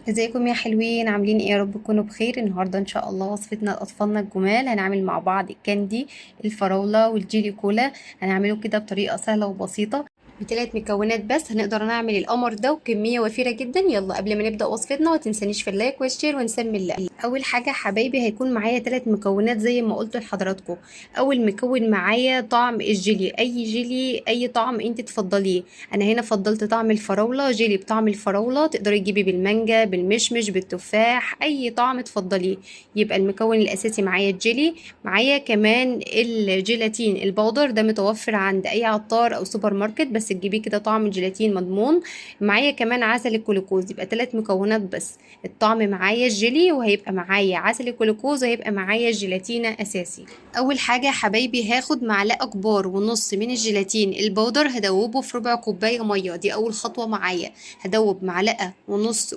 ازيكم يا حلوين؟ عاملين ايه؟ يا رب تكونوا بخير. النهارده ان شاء الله وصفتنا لاطفالنا الجمال، هنعمل مع بعض candy الفراوله والجيلي كولا. هنعمله كده بطريقة سهلة وبسيطة بثلاث مكونات بس، هنقدر نعمل القمر ده وكمية وفيرة جدا. يلا قبل ما نبدا وصفتنا ما تنسانيش في ال like وال share ونسمي الله. اول حاجة حبايبي هيكون معايا ثلاث مكونات زي ما قلت لحضراتكم. اول مكون معايا طعم الجيلي، اي جيلي اي طعم انت تفضليه. انا هنا فضلت طعم الفراوله، جيلي بطعم الفراوله، تقدري تجيبي بالمانجا بالمشمش بالتفاح، اي طعم تفضليه. يبقى المكون الاساسي معايا الجيلي. معايا كمان الجيلاتين ال powder، ده متوفر عند اي عطار او سوبر ماركت، بس تجيبيه كده طعم الجيلاتين مضمون. معايا كمان عسل الجلوكوز. يبقى ثلاث مكونات بس، الطعم معايا الجيلي، وهيبقى معايا عسل الجلوكوز، وهيبقى معايا الجيلاتينة اساسي. اول حاجة يا حبايبي هاخد معلقه كبار ونص من الجيلاتين ال powder، هدوبه في ربع كوباية مية. دي اول خطوة معايا، هدوب معلقه ونص